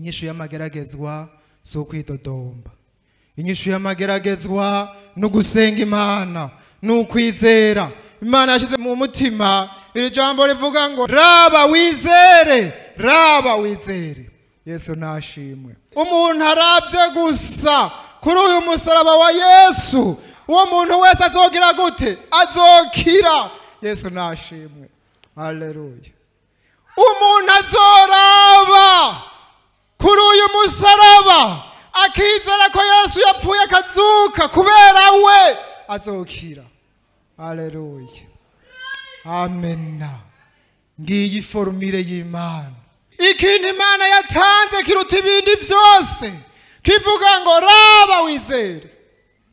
Inyishu y'amageragezwa si ukwidodomba. Inyishu y'amageragezwa ni ugusenga Imana, ni ukwizera. Imana yashyize mu mutima iri jambo rivuga ngo raba wizere, raba wizere. Yesu nashimwe. Umuntu arabye gusa kuri uyu musaraba wa Yesu, uwo muntu wese azogira gute? Azokira. Yesu nashimwe. Haleluya. Umuntu azoraba kuri uyu musaraba akizera ko Yesu yapfuye akazuka kubera we, azokira. Haleluya. Amena. Ngiyi formule y'Imana. Ikintu Imana yatanze kiruta ibindi byose, kivuga ngo raba wizere.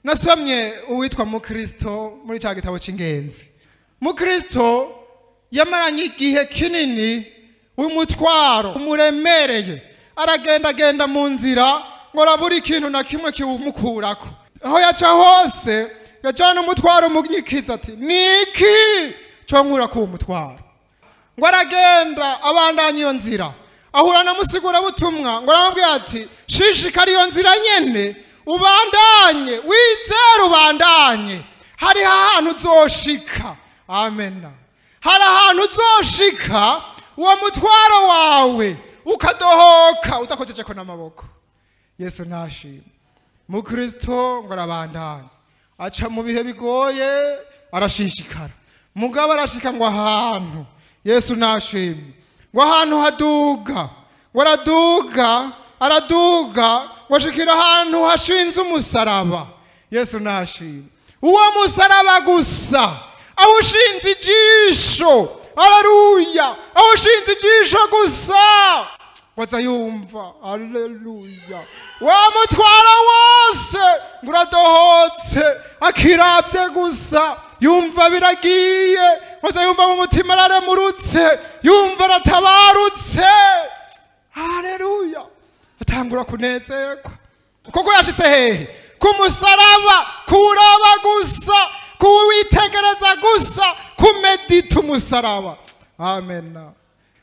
Nasomye uwitwa Mukristo muri cya gitabo cy'ingenzi. Mukristo yamaranye igihe kinini w'umutwaro umuremereye, aragendagenda mu nzira ngo arabura ikintu na kimwe kiwumukurako. Aho yaca hose yajana umutwaro umunyikiza ati niki cyo nkura ku mutwaro. Ngo aragenda abandanya iyo nzira, ahura na musigura butumwa, ngo aramubwira ati shishikara iyo nzira nyene, ubandanye wizere, ubandanye, hari ahantu uzoshika. Amena. Hari ahantu uzoshika uwo mutwaro wawe ukadohoka udakojeje ko n'amaboko. Yesu nashimwe. Mukristo ngo arabandanya, aca mu bihe bigoye arashishikara, mugabo arashika ngo ahantu, Yesu nashimwe, ngo ahantu haduga, ngo araduga, araduga, ngo ashikira ahantu hashinze umusaraba. Yesu nashimwe. Uwo musaraba gusa awushinze ijisho, haleluya, awushinze ijisho gusa, waza yumva haleluya, wa mutwaro wose ngo uradohotse, akiravye gusa yumva biragiye, waza yumva mu mutima araremurutse, yumva aratabarutse. Haleluya. Atangura kunezerwa kuko yashitse hehe? Ku musaraba. Kuraba gusa, kuwitegereza gusa, kumedita umusaraba. Amena.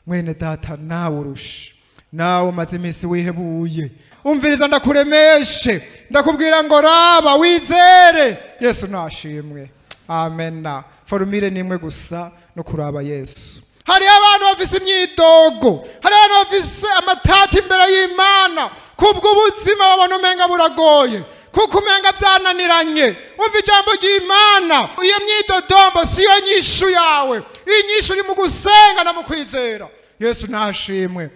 Mwene data, nawe urushe, nawe umaze iminsi wihebuye, umviriza ndakuremeshe, ndakubwira ngo raba wizere. Yesu nashimwe. Amena. Formule nimwe gusa no kuraba Yesu. Hari abantu bafise imyidogo, hari abantu bafise amatati imbere y'Imana kubw'ubuzima babona umenga buragoye, kuko umenga byananiranye. Umva ijambo ry'Imana, iyo myidodombo siyo nyishu yawe. Iyi nyishu iri mu gusenga no mu kwizera. Yesu nashimwe.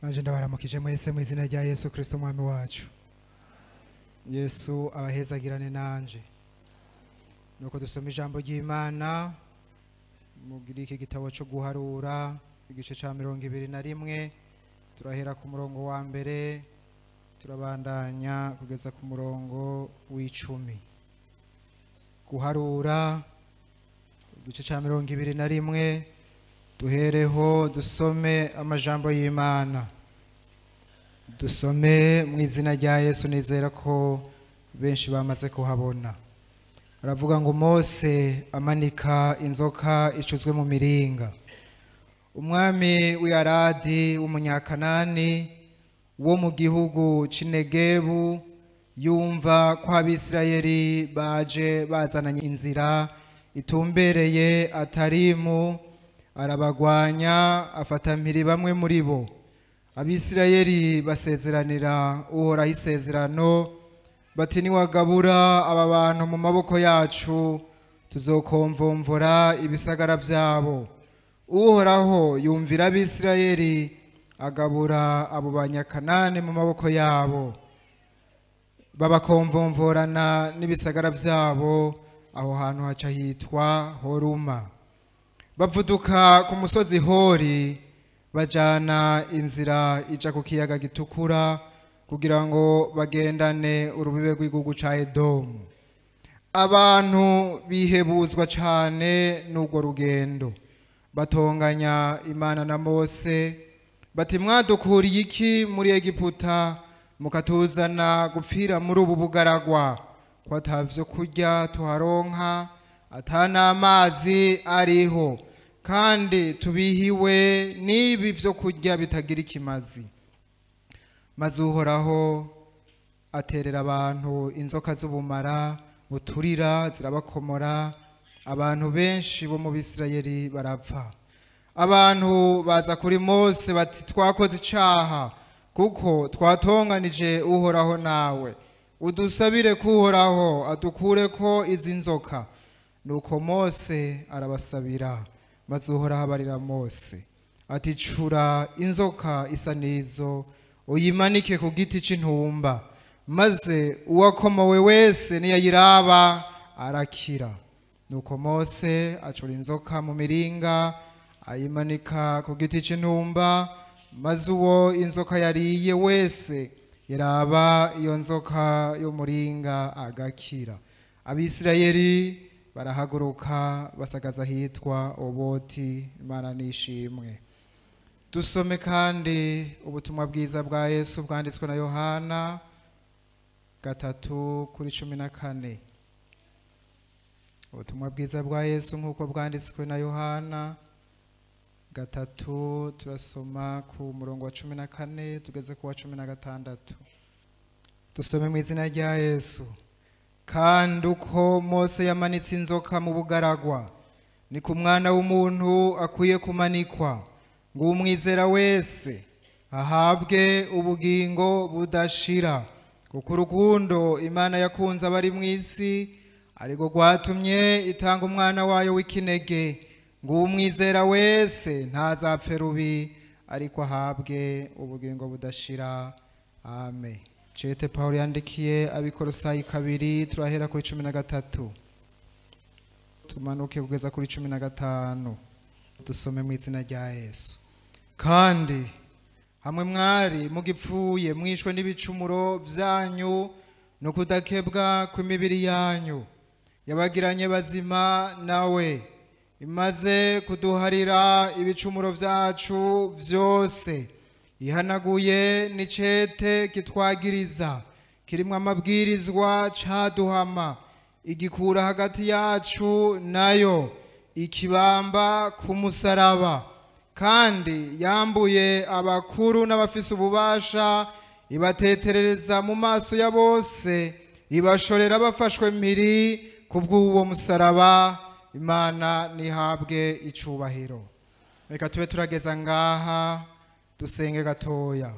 Nanje ndabaramukije mwese mu izina rya Yesu Kristo umwami wacu. Yesu abahezagirane nanje. Nuko dusoma ijambo ry'Imana mu iki gitabo cyo guharura igice ca 21, turahera ku murongo wa mbere turabandanya kugeza ku murongo w'icumi. Guharura igice ca 21, duhereho dusome amajambo y'Imana. Dusome mu izina rya Yesu, nizera ko benshi bamaze kuhabona. Aravuga ngo Mose amanika inzoka icuzwe mu miringa. Umwami w'Aradi w'umunyakanani wo mu gihugu c'Inegebu yumva ko Abisirayeli baje bazananye inzira itumbereye Atarimu, arabagwanya afata mpiri bamwe muri bo. Abisirayeli basezeranira Uhoraho isezerano bati niwagabura aba bantu mu maboko yacu tuzokomvomvora ibisagara byabo. Uhoraho yumvira Abisirayeli agabura abo banyakanani mu maboko yabo, babakomvomvorana n'ibisagara byabo. Aho hantu haca hitwa Horuma. Bavuduka ku musozi Hori bajana inzira ija ku kiyaga gitukura kugira ngo bagendane urubibe rw'igihugu ca Edomu. Abantu bihebuzwa cane n'urwo rugendo, batonganya Imana na Mose bati mwadukuriye iki muri Egiputa mukatuzana gupfira muri ubu bugaragwa, ko atavyo kurya tuharonka, ata n'amazi ariho, kandi tubihiwe n'ibi vyo kurya bitagira ikimazi. Maze Uhoraho aterera abantu inzoka z'ubumara buturira zirabakomora, abantu benshi bo mu Bisirayeli barapfa. Abantu baza kuri Mose bati, twakoze icaha kuko twatonganije Uhoraho nawe, udusabire ko Uhoraho adukureko izi nzoka. Nuko Mose arabasabira, maze Uhoraho abarira Mose ati, cura inzoka isa n'izo uyimanike ku giti c'intumba, maze uwakomowe wese niyayiraba arakira. Nuko Mose acura inzoka mu miringa ayimanika ku giti c'intumba, maze uwo inzoka yariye wese yaraba iyo nzoka y'umuringa agakira. Abisirayeli barahaguruka basagaza hitwa Oboti. Imana nishimwe. Dusome kandi ubutumwa bwiza bwa Yesu bwanditswe na Yohana 3:14. Ubutumwa bwiza bwa Yesu nk'uko bwanditswe na Yohana 3, turasoma ku murongo wa 14 tugeze ku wa 16. Dusome mu izina rya Yesu. Kandi uko Mose yamanitse inzoka mu bugaragwa, ni ku mwana w'umuntu akwiye kumanikwa, ngo umwizera wese ahabwe ubugingo budashira. Kuko urukundo Imana yakunze abari mu isi ariko rwatumye itanga umwana wayo w'ikinege, ngo umwizera wese ntazapfe rubi, ariko ahabwe ubugingo budashira. Amen. Cete Paulo yandikiye Abikorosayi 2, turahera kuri 13 tumanuke kugeza kuri 15. Dusome mu izina rya Yesu. Kandi hamwe mwari mugipfuye mwishwe n'ibicumuro byanyu no kudakebwa kw'imibiri yanyu, yabagiranye bazima nawe, imaze kuduharira ibicumuro byacu byose, ihanaguye n'icete kitwagiriza kirimwo amabwirizwa caduhama, igikura hagati yacu nayo ikibamba ku musaraba. Kandi yambuye abakuru n'abafise ububasha, ibateterereza mu maso ya bose, ibashorera bafashwe mpiri kubw'uwo musaraba. Imana nihabwe icubahiro. Reka tube turageza ngaha, dusenge gatoya.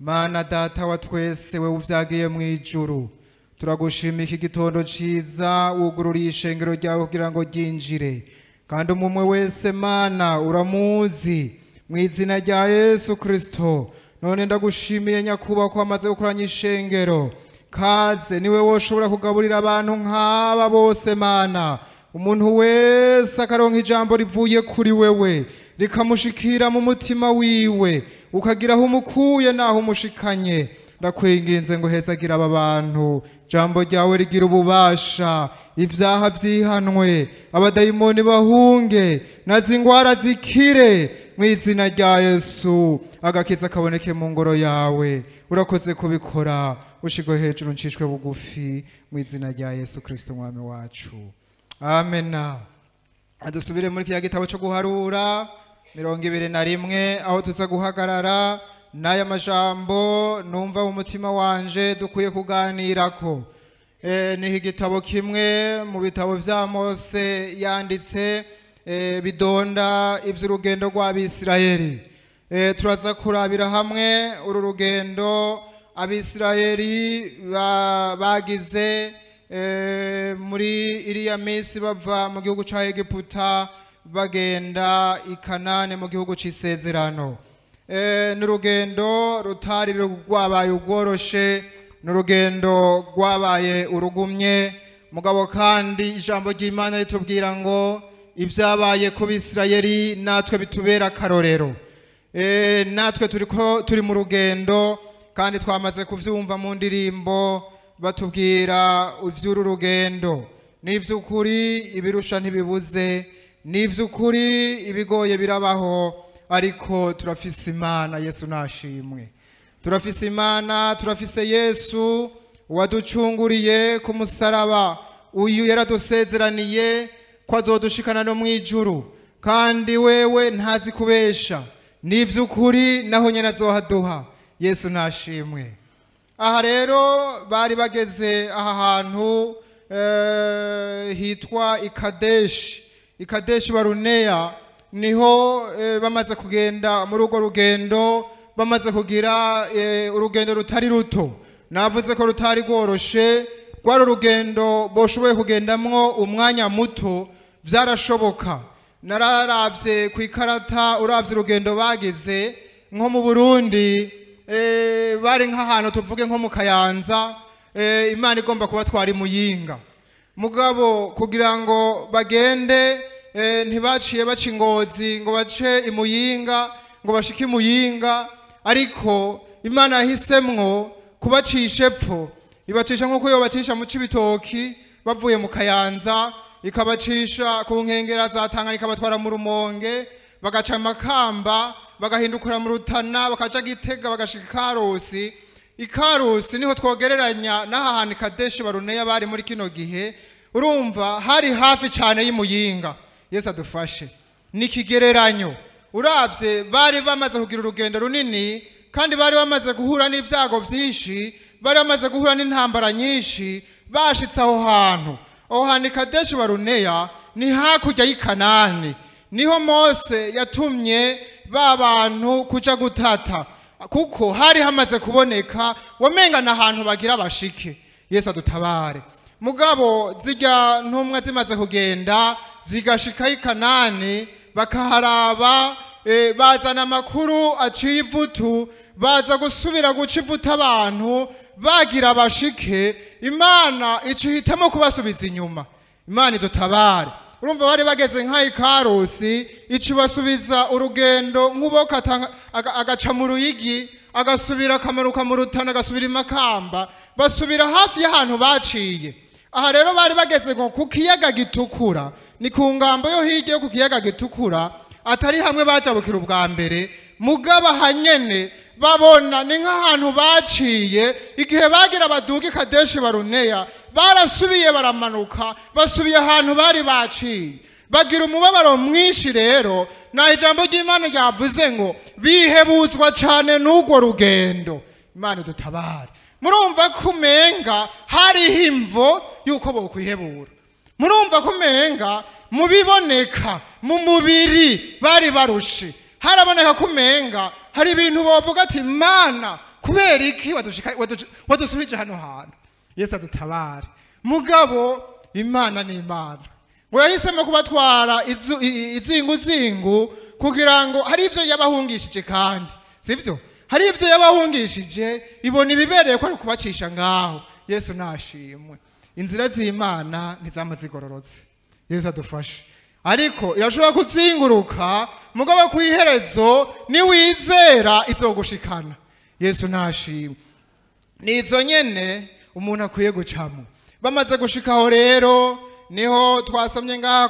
Mana Data wa twese, we uvyagiye mu ijuru, turagushima iki gitondo ciza wugururiye ishengero ryawe kugira ngo ryinjire, kandi umwe wese Mana uramuzi mu izina rya Yesu Kristo. None ndagushimiye nyakuba ko amaze gukoranya ishengero, kaze niwe woshobora kugaburira abantu nk'aba bose Mana. Umuntu wese akaronka ijambo rivuye kuri wewe rikamushikira mu mutima wiwe, ukagira aho umukuye naho umushikanye. Ndakwinginze ngo hezagira aba bantu, jambo ryawe rigira ububasha, ibyaha byihanwe, abadayimoni bahunge, nazingwara zikire mu izina rya Yesu. Agakiza kaboneke mu ngoro yawe. Urakoze kubikora, ushigwe hejuru ncishwe bugufi mu izina rya Yesu Kristo mwami wacu. Amena. Adusubire muri kiya gitabo cyo guharura 21, aho tuza guhagarara n'aya majambo numva mu mutima wanje dukwiye kuganirako. Ni igitabo kimwe mu bitabo vya Mose yanditse, bidonda ivy'urugendo rw'Abisirayeli. Turaza kurabira hamwe uru rugendo Abisirayeli bagize muri iriya minsi bava mu gihugu ca Egiputa bagenda i Kanani mu gihugu c'isezerano. N'urugendo rutari rwabaye ugworoshe, n'urugendo rwabaye urugumye, mugabo kandi ijambo ry'Imana ritubwira ngo ibyabaye ku Bisirayeli natwe bitubera akarorero. Natwe turiko turi mu rugendo, kandi twamaze kuvyumva mu ndirimbo batubwira ivy'uru rugendo. N'ivy'ukuri ibirusha ntibibuze, n'ivy'ukuri ibigoye birabaho, ariko turafise Imana. Yesu nashimwe. Turafise Imana, turafise Yesu waducunguriye ku musaraba. Uyu yaradusezeraniye ko azodushikana no mwijuru, kandi wewe ntazi kubesha, nivy'ukuri naho nyene azohaduha. Yesu nashimwe. Aha rero bari bageze aha hantu hitwa Ikadeshi, Ikadeshi Baruneya, niho bamaze kugenda muri urwo rugendo, bamaze kugira urugendo rutari ruto. Navuze ko rutari rworoshe, rwari urugendo boshoboye kugendamwo umwanya muto, vyarashoboka. Nararavye ku ikarata, uravye urugendo bagize nko mu Burundi, bari nk'ahantu tuvuge nko mu Kayanza, Imana igomba kubatwara Imuyinga. Mugabo kugira ngo bagende, ntibaciye baca Ingozi ngo bace Imuyinga, ngo bashike Imuyinga, ariko Imana yahisemwo kubacisha epfo, ibacisha nk'uko yobacisha mu Cibitoki bavuye mu Kayanza, ikabacisha ku nkengera za Tanganyika, ikabatwara mu Rumonge, bagaca Makamba, bagahindukira mu Rutana, bakaca Gitega, bagashika Ikarusi. Ikarusi niho twogereranya n'aha hantu Kadeshi Baruneya bari muri kino gihe. Urumva hari hafi cyane y'Imuyinga. Yesu adufashe. Nikigereranyo. Uravye bari bamaze kugira urugendo runini, kandi bari bamaze guhura n'ibyago byinshi, bari bamaze guhura n'intambara nyinshi, bashitse aho hantu. Aho hantu Kadeshi Baruneya ni hakurya y'i Kanani, niho Mose yatumye ba bantu kuja gutata, kuko hari hamaze kuboneka wamenga na hantu bagira bashike. Yesu adutabare. Mugabo zijya ntumwa zimaze kugenda zigashika i Kanani, bakaharaba, bazana amakuru aciye ivutu, baza gusubira guca ivutu abantu bagira bashike. Imana icihitamo kubasubiza inyuma. Imana idutabare. Urumva bari bageze nka Ikarusi, icibasubiza urugendo nk'uboka agaca mu Ruyigi, agasubira akamanuka mu Rutana, agasubira Imakamba, basubira hafi y'ahantu baciye. Aha rero bari bageze ngo ku kiyaga gitukura, ni ku ngambo yo hirya yo ku kiyaga gitukura, atari hamwe bajabukira ubwa mbere, mugabo hanyene babona ni nk'ahantu baciye igihe bagira baduga Kadeshi Baruneya, barasubiye baramanuka, basubiye ahantu bari baciye, bagira umubabaro mwinshi. Rero na ijambo ry'Imana ryavuze ngo bihebuzwa cyane n'urwo rugendo. Imana idutabare. Murumva ko umenga hariho imvo yuko bokwihebura. Murumva ko umenga mu biboneka mu mubiri bari barushe, haraboneka ko umenga hari ibintu bovuga ati Mana kubera iki wadusubije hano hantu. Yesu adutabare. Mugabo Imana ni Imana, ngo yahisemo kubatwara izinguzingu kugira ngo hari ibyo yabahungishije, kandi sibyo, hari ibyo yabahungishije, ibona ibibereye ko ari kubacisha ngaho. Yesu nashimwe. Inzira z'Imana ntizama zigororotse. Yesu adufashe. Ariko irashobora kuzinguruka, mugabo ku iherezo niwizera izogushikana. Yesu nashimwe. Nizo nyene umuntu akwiye gucamo. Bamaze gushikaho rero niho twasomye ngaha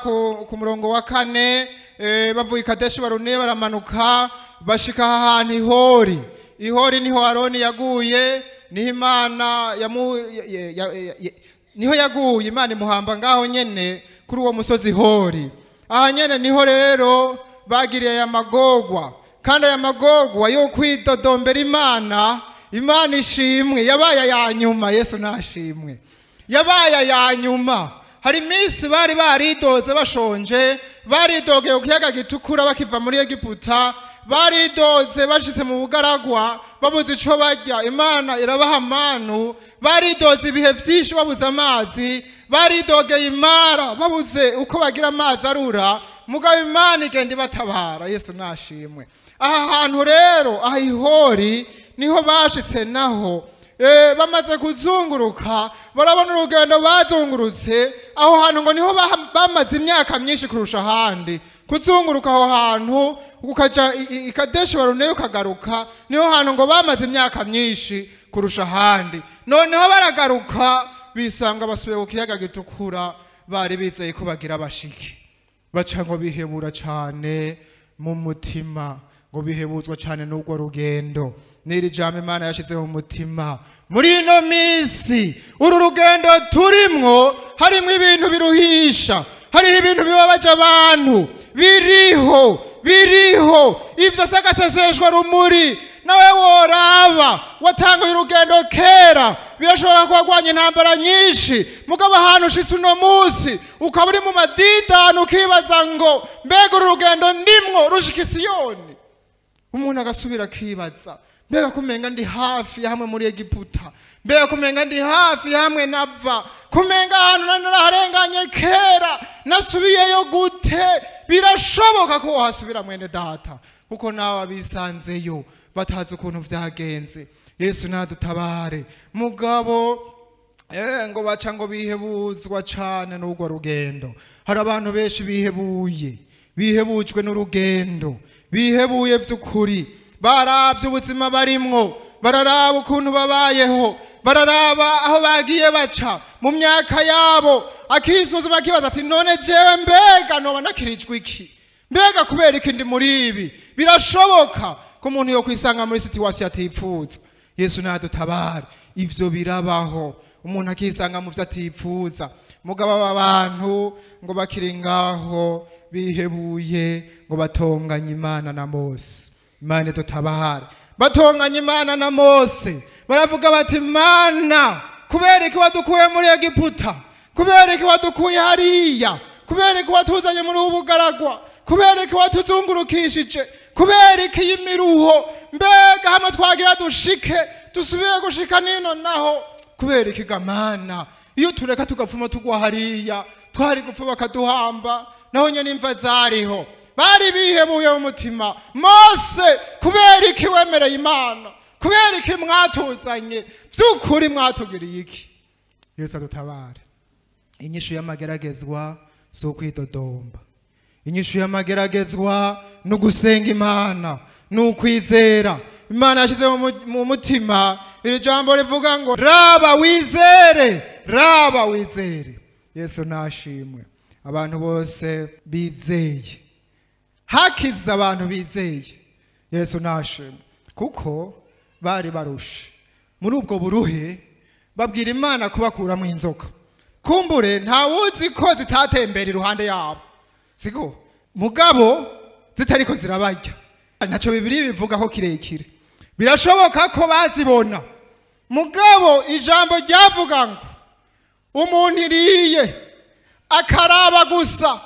ku murongo wa 4, bavuye Kadeshi Barune baramanuka bashika ahantu Ihori. Ihori niho Aroni yaguye, niho Imana niho yaguye, Imana imuhamba ngaho nyene kuri uwo musozi Hori. Aha nyene niho rero bagiriye aya magogwa, kandi aya magogwa yo kwidodombera Imana. Imana ishimwe, yabaye aya nyuma. Yesu nashimwe, yabaye aya nyuma. Hari iminsi bari baridoze bashonje, baridogeye ku kiyaga gitukura bakiva muri Egiputa, baridoze bashitse mu bugaragwa babuze ico barya, Imana irabaha amanu. Baridoze ibihe vyinshi babuze amazi, baridogeye imara babuze uko bagira amazi arura, mugabo Imana igenda ibatabara. Yesu nashimwe. Aha hantu rero aha Ihori niho bashitse, naho bamaze kuzunguruka barabona urugendo bazungurutse aho hantu, ngo niho bamaze imyaka myinshi kurusha ahandi. Kuzunguruka aho hantu ukaja Ikadeshi Baruneya ukagaruka, niho hantu ngo bamaze imyaka myinshi kurusha ahandi. Noneho baragaruka bisanga basubiye ku kiyaga gitukura, bari bizeye ko bagira bashike, baca ngo bihebura cyane mu mutima, ngo bihebuzwa cyane n'urwo rugendo. N'iri jambo Imana yashyize mu mutima muri ino minsi, uru rugendo turimwo harimo ibintu biruhisha, hariho ibintu bibabaje abantu, biriho biriho. Ibyo se agaseseshwa rumuri. Nawe woraba watanguye urugendo kera, birashobora kuba wagwanye intambara nyinshi, mugabo ahantu ushitse uno munsi ukaba uri mu madidani, ukibaza ngo mbega uru rugendo ndimwo rushika Isiyoni? Umuntu agasubira akibaza, mbega kumenga ndi hafi hamwe muri Egiputa, mbega kumenga ndi hafi hamwe nava, kumenga ahantu naraharenganye kera nasubiyeyo gute? Birashoboka ko wahasubira mwene data, kuko nawe abisanzeyo batazi ukuntu vyagenze. Yesu nadutabare. Mugabo ngo baca ngo bihebuzwa cane n'urwo rugendo. Hari abantu benshi bihebuye, bihebujwe n'urugendo, bihebuye vy'ukuri. Baravye ubuzima barimwo, bararaba ukuntu babayeho, bararaba aho bagiye baca mu myaka yabo, akisuzuma akibaza ati none jewe mbega noba nakirijwe iki? Mbega kubera iki ndi muri ibi? Birashoboka ko umuntu yo kwisanga muri situation atipfuza. Yesu nadutabare. Ivyo birabaho, umuntu akisanga mu vyo atipfuza. Mugabo aba bantu ngo bakiri ngaho bihebuye, ngo batonganye Imana na Mose. Imana idutabare. Batonganye Imana na Mose, baravuga bati Mana, kubera iki wadukuye muri Egiputa? Kubera iki wadukuye hariya? Kubera iki watuzanye muri ubu bugaragwa? Kubera iki watuzungurukishije? Kubera iki y'imiruho? Mbega hamwe twagira dushike dusubiye gushika nino naho? Kubera iki gamana? Iyo tureka tugapfuma tugwa hariya, twari gupfa bakaduhamba, naho nyene imva zariho. Bari bihebuye mu mutima. Mose, kubera iki wemereye Imana? Kubera iki mwatuzanye? Vy'ukuri mwatugiriye iki? Yesu adutabare. Inyishu y'amageragezwa si ukwidodomba. Inyishu y'amageragezwa ni ugusenga Imana, ni ukwizera. Imana yashyize mu mutima iri jambo rivuga ngo raba wizere, raba wizere. Yesu nashimwe. Abantu bose bizeye, hakiza abantu bizeye. Yesu nashimwe, kuko bari barushe. Muri ubwo buruhe babwira Imana kubakuramo inzoka. Kumbure ntawuzi ko zitatembera iruhande yabo, siko mugabo zitariko zirabarya. Ntacyo Bibiliya bivugaho kirekire. Birashoboka ko bazibona, mugabo ijambo ryavuga ngo umuntu iriye akaraba gusa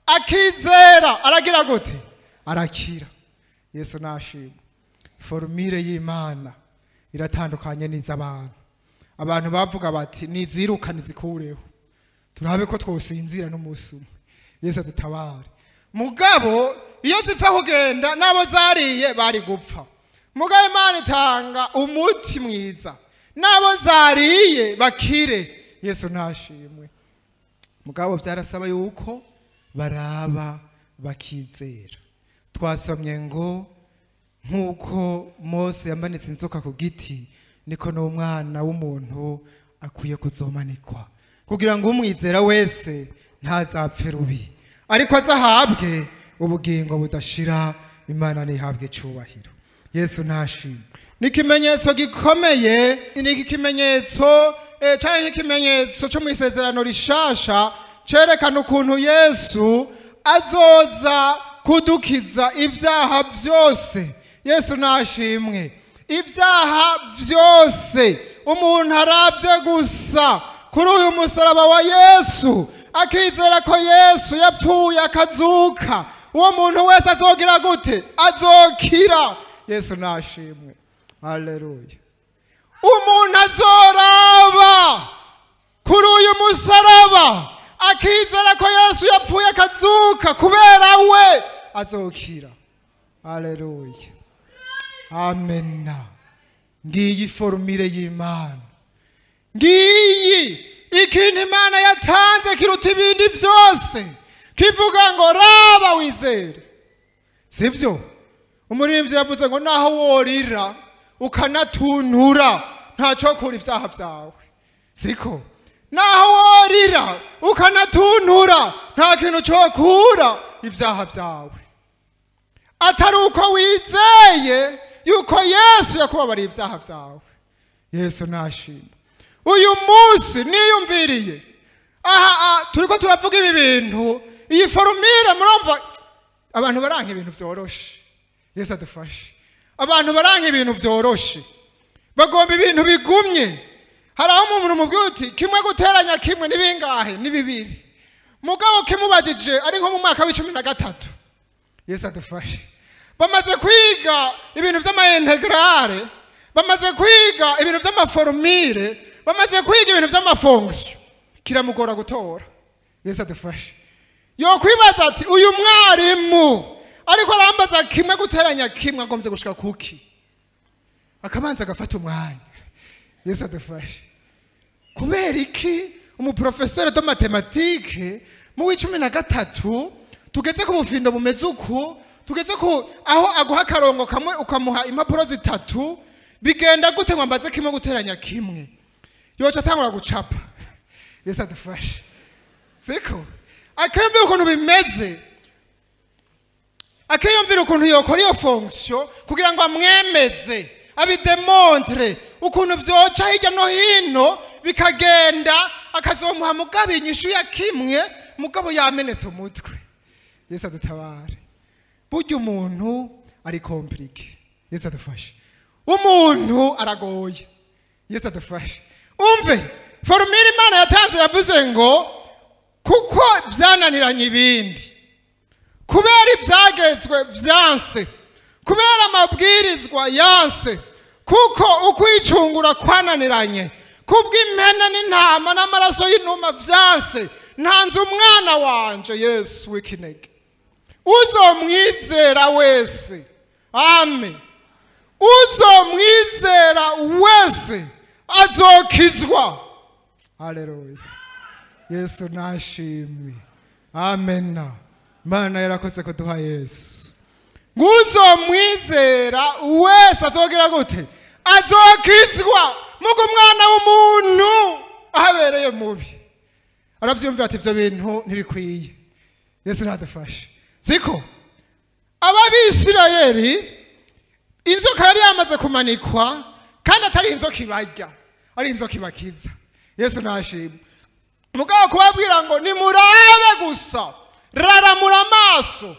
akizera aragira gute? Arakira. Yesu nashimwe. Formule y'Imana iratandukanye n'iz'abantu. Abantu bavuga bati nizirukane zikureho, turabe ko twosinzira n'umunsi umwe. Yesu adutabare. Mugabo iyo zipfa kugenda nabo zariye bari gupfa. Mugabo Imana itanga umuti mwiza, nabo zariye bakire. Yesu nashimwe. Mugabo byarasaba yuko baraba bakizera. Twasomye ngo nkuko Mose yamanitse inzoka ku giti, niko n'umwana w'umuntu akwiye kuzomanikwa, kugira ngo umwizera wese ntazapfe rubi, ariko azahabwe ubugingo budashira. Imana nihabwe icyubahiro. Yesu nashimwe. Ni ikimenyetso gikomeye, ni ikimenyetso canke ikimenyetso cyo mu isezerano rishasha cerekana ukuntu Yesu azoza kudukiza ibyaha byose. Yesu nashimwe. Ibyaha byose umuntu aravye gusa kuri uyu musaraba wa Yesu, akizera ko Yesu yapfuye akazuka, uwo muntu wese azogira gute? Azokira. Yesu nashimwe. Haleluya. Umuntu azoraba kuri uyu musaraba akizera ko Yesu yapfuye akazuka kubera we, azokira. Haleluya. Amena. Ngiyi formule y'Imana. Ngiyi ikintu Imana yatanze kiruta ibindi byose, kivuga ngo raba wizere. Sibyo? Umuririmbyi yavuze ngo naho worira ukanatuntura ntacyo kura ibyaha byawe. Siko? Naho worira ukanatuntura nta kintu cyo kura ibyaha byawe, atari uko wizeye yuko Yesu yakubabariye ibyaha byawe. Yesu nashimwe. Uyu munsi niyumviriye aha turiko turavuga ibi bintu, iyi formule murumva abantu baranka ibintu byoroshe. Yesu adufashe. Abantu baranka ibintu byoroshe, bagomba ibintu bigumye. Hari aho umuntu mubwira uti kimwe guteranya kimwe ni bingahe? Ni bibiri. Mugabo kimubajije ari nko mu mwaka wa 13. Yesu adufashe. Bamaze kwiga ibintu vy'ama intégrale, bamaze kwiga ibintu vy'ama formule, bamaze kwiga ibintu vy'ama fonction, kiramugora gutora. Yesu adufashe. Yokwibaza ati uyu mwarimu ariko arambaza kimwe guteranya kimwe agombye gushika kuki? Akabanza agafata umwanya. Yesu adufashe. Kubera iki umu professeur de mathématiques mu w'13 tugeze ku bufindo bumeze uku, tugeze ku aho aguha akarongo kamwe ukamuha impapuro zitatu, bigenda gute ngo ambaze kimwe guteranya kimwe? Yoca atangura gucapa. Yesu adufashe. Siko akiyumvira ukuntu bimeze, akiyumvira ukuntu yokora iyo fonction kugira ngo amwemeze, abi démontre ukuntu vyoca hirya no hino bikagenda, akazomuha mugabo inyishu ya kimwe, mugabo yamenetse umutwe. Yesu adutabare. Burya umuntu ari compliqué. Yesu adufashe. Umuntu aragoye. Yesu adufashe. Umve formule Imana yatanze, yavuze ngo kuko byananiranye ibindi, kubera ibyagezwe byanse, kubera amabwirizwa yanse, kuko ukwicungura kwananiranye, kubw'impene n'intama n'amaraso y'inuma byanse, ntanze umwana wanje Yesu w'ikinege, uzomwizera wese, amen, uzomwizera wese azokizwa. Haleluya. Yesu nashimwe. Amena. Imana yarakoze kuduha Yesu. Nguzomwizera wese azogira gute? Azokizwa. Mugo umwana w'umuntu ahabereye mubi aravyumvira ati ivyo bintu ntibikwiye. Yesu ntadufashe. Siko Ababisirayeli, inzoka yari yamaze kumanikwa, kandi atari inzoka ibarya, ari inzoka ibakiza. Yesu nashimwe. Mugabo kubabwira ngo nimurabe gusa, raramura amaso,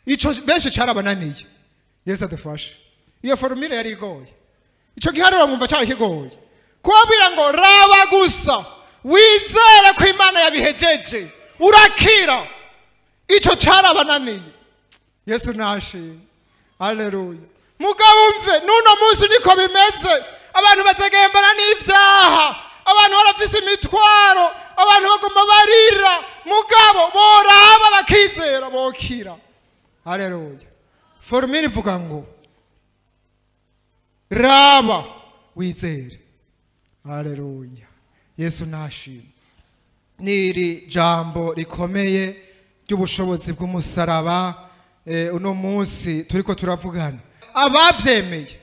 ico benshi carabananiye. Yesu adufashe. Iyo formule yari igoye, ico giharuro mwumva cyari kigoye. Kubabwira ngo raba gusa, wizere ko Imana yabihejeje, urakira, ico carabananiye. Yesu nashimwe. Haleluya. Mugabo umve, n'uno munsi niko bimeze. Abantu bazegembana n'ibyaha, abantu barafise imitwaro, abantu bagomba barira, mugabo boraba bakizera bokira. Haleluya. Formule ivuga ngo raba wizere. Haleluya. Yesu nashimwe. N'iri jambo rikomeye ry'ubushobozi bw'umusaraba uno munsi turiko turavugana, abavyemeye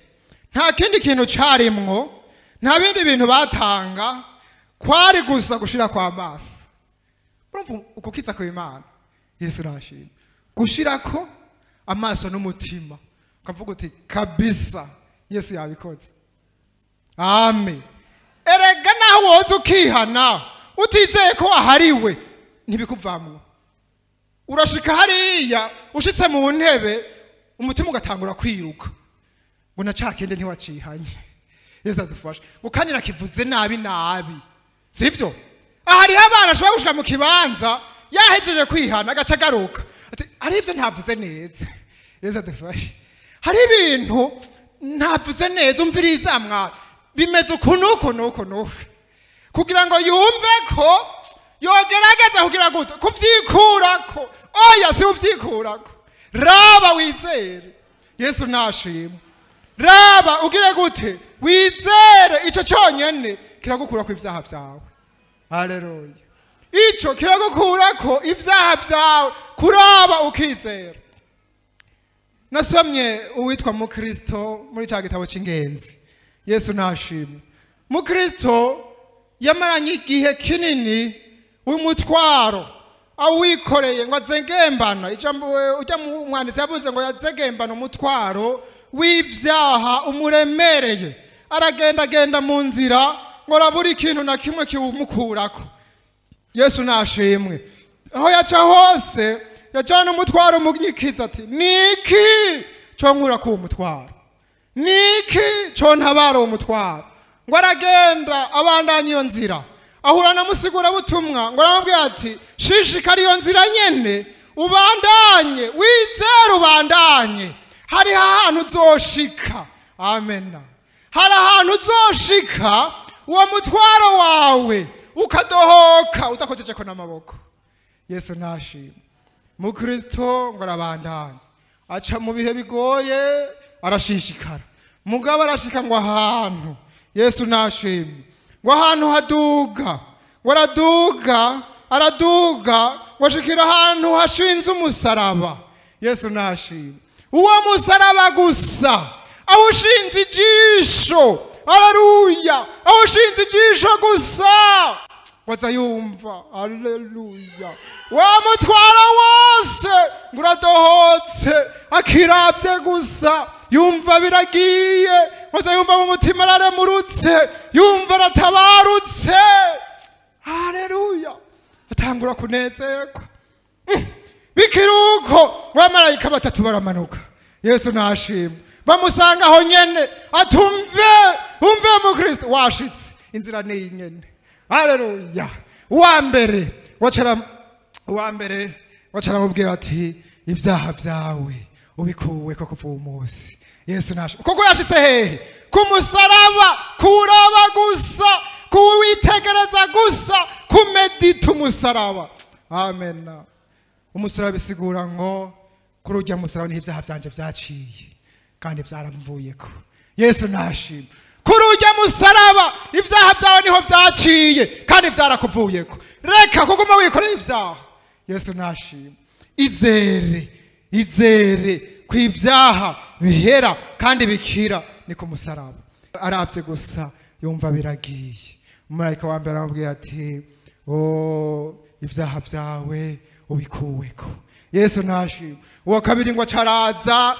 nta kindi kintu carimwo, nta bindi bintu batanga, kwari gusa gushira kwa maso. Urumva ukukiza ku Imana. Yesu nashimwe. Gushirako amaso n'umutima, ukavuga uti kabisa Yesu yabikoze. Amen. Erega naho woza ukihana utizeye ko wahariwe, ntibikuvamwo. Urashika hariya, ushitse mu ntebe, umutima ugatangura kwiruka ngo na ca kindi ntiwacihanye. Yesu adufashe. Ngo kandi nakivuze nabi nabi, sibyo? Hariho abana ashobora gushika mu kibanza yahejeje kwihana, agaca agaruka ati hari ibyo ntavuze neza. Yesu adufashe. Hari ibintu ntavuze neza, umviriza mwa bimeze uku nuku nuku nuku, kugira ngo yumve ko yogerageza kugira gute kubyikurako. Oya, si ubyikurako. Raba wizere. Yesu nashimwe. Raba ugire gute? Wizere. Ico cyonyene kiragukura ku ibyaha byawe. Haleluya. Ico kiragukurako ibyaha byawe, kuraba ukizera. Nasomye uwitwa Mukristo muri cya gitabo cy'ingenzi. Yesu nashimwe. Mukristo yamaranye igihe kinini w'umutwaro awikoreye, ngo azegembana ijambo ujya mu mwanditsi yavuze ngo yazegembana umutwaro. w'ibyaha umuremereye, aragendagenda mu nzira ngo arabura ikintu na kimwe kiwumukurako. Yesu nashimwe. Aho yaca hose yajana umutwaro umunyikiza ati niki cyo nkura ku mutwaro, niki cyo ntabara umutwaro. Ngo aragenda abandanya iyo nzira, ahura na musigura butumwa ngo aramubwira ati shishikara iyo nzira nyene, ubandanye wizere, ubandanye, hari ahantu uzoshika. Amen. Hari ahantu uzoshika uwo mutwaro wawe ukadohoka udakojeje ko n'amaboko. Yesu nashimwe. Mukristo ngo arabandanya, aca mu bihe bigoye arashishikara, mugabo arashika ngo ahantu, Yesu nashimwe, ngo ahantu haduga, ngo araduga araduga ngo ashikira ahantu hashinze umusaraba. Yesu nashimwe. Uwo musaraba gusa awushinze ijisho, haleluya, awushinze ijisho gusa waza yumva haleluya, wa mutwaro wose ngo uradohotse, akiravye gusa yumva biragiye, waza yumva mu mutima araremurutse, yumva aratabarutse. Haleluya, atangura kunezerwa. Bikiruko abamarayika batatu baramanuka. Yesu nashimwe. Bamusanga aho nyene atumve, umve mu Kristo washitse inzira ni nyene. Haleluya. Uwa mbere wacara mubwira ati ibyaha byawe ubikuwe ko kuva uwo munsi. Yesu nashimwe. Koko yashitse hehe? Ku musaraba, kuraba gusa, kuwitegereza gusa, kumedita umusaraba. Amen. Umusaraba bisigura ngo kuri urya musaraba niho ibyaha byanje byaciye kandi byaramvuyeko. Yesu nashimwe. Kuri urya musaraba ibyaha byawe niho byaciye kandi byarakuvuyeko. Reka kuguma wikoreye ibyaha. Yesu nashimwe. Izere, izere ku ibyaha bihera kandi bikira ni ku musaraba. Arabye gusa yumva biragiye. Umumarayika wa mbere aramubwira ati oh, ibyaha byawe ubikuweko. Yesu nashimwe. Uwa kabiri ngo acaraza,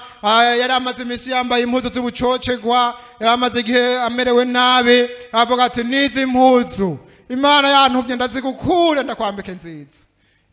yari amaze iminsi yambaye impuzu z'ubucocegwa, yari amaze igihe amerewe nabi, avuga ati nizi impuzu Imana yantumye ndazigukure ndakwambike nziza.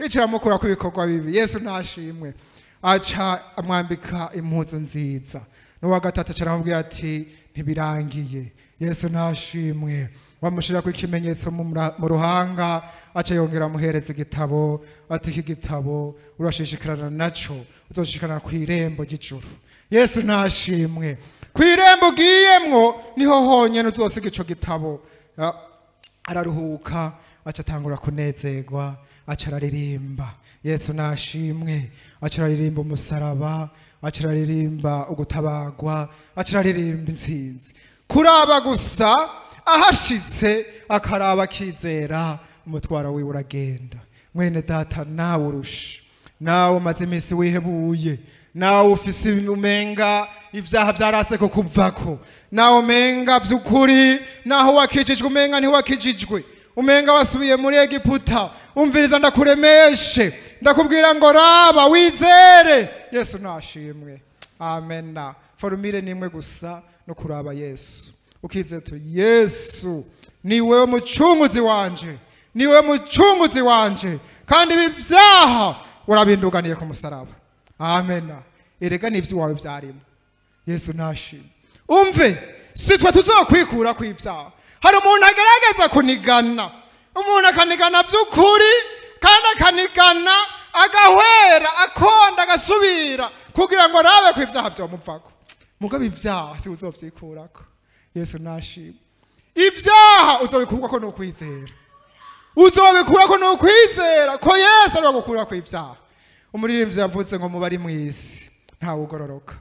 Ikiramukura ku bikorwa bibi. Yesu nashimwe. Aca amwambika impuzu nziza. N'uwa gatatu acaramubwira ati ntibirangiye. Yesu nashimwe. Wamushira ku ikimenyetso mu ruhanga, aca yongera amuhereza igitabo, ati iki gitabo urashishikarana naco, uzoshikana ku irembo ry'ijuru. Yesu nashimwe. Ku irembo ugiyemwo niho honyene uzosiga ico gitabo. Araruhuka, aca atangura kunezerwa, aca araririmba. Yesu nashimwe. Aca araririmba umusaraba, aca araririmba ugutabagwa, aca araririmba intsinzi. Kuraba gusa ahashitse akaraba akizera, umutwaro wiwe uragenda. Mwene data, nawe urusha, nawe umaze iminsi wihebuye, nawe ufise umenga ibyaha byarase ko kuvako, nawe umenga by'ukuri naho wakijijwe umenga ntiwakijijwe, umenga wasubiye muri Egiputa. Umviriza ndakuremeshe, ndakubwira ngo raba wizere. Yesu nashimwe. Amena. Formule nimwe gusa no kuraba Yesu. Ukizera tu Yesu niwe mucunguzi wanje, niwe mucunguzi wanje, kandi ibi byaha urabinduganiye ku musaraba. Amena. Erega n'ibyo wawe byarimo. Yesu nashimwe. Umve, si twe tuzokwikura ku ibyaha. Hari umuntu agerageza kunigana, umuntu akanigana by'ukuri, kandi akanigana agahwera akonda agasubira kugira ngo arabe ku ibyaha byomuvako. Mugabo ibyaha si uzovyikurako. Yesu nashimwe. Ibyaha uzobikurwako no kwizera. Uzobikurako no kwizera ko Yesu ari gukura ku ibyaha. Umuririmbyi yavuze ngo mubari mu isi ntawe ugororoka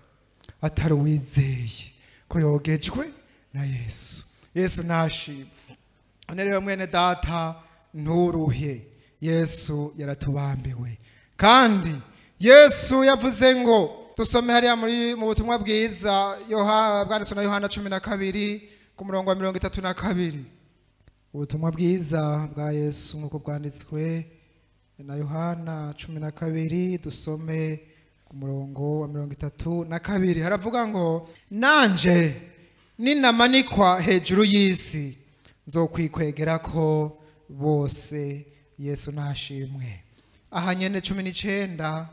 atari uwizeye ko yogejwe na Yesu. Yesu nashimwe. Rero mwene data nturuhe, Yesu yaratubambiwe. Kandi Yesu yavuze ngo dusome hariya mu butumwa bwiza bwanditswe na Yohana 12 ku murongo wa 32. Ubutumwa bwiza bwa Yesu nk'uko bwanditswe na Yohana 12, dusome ku murongo wa 32 haravuga ngo nanje ninamanikwa hejuru y'isi nzokwikwegera ko bose. Yesu nashimwe. Aha nyene 19,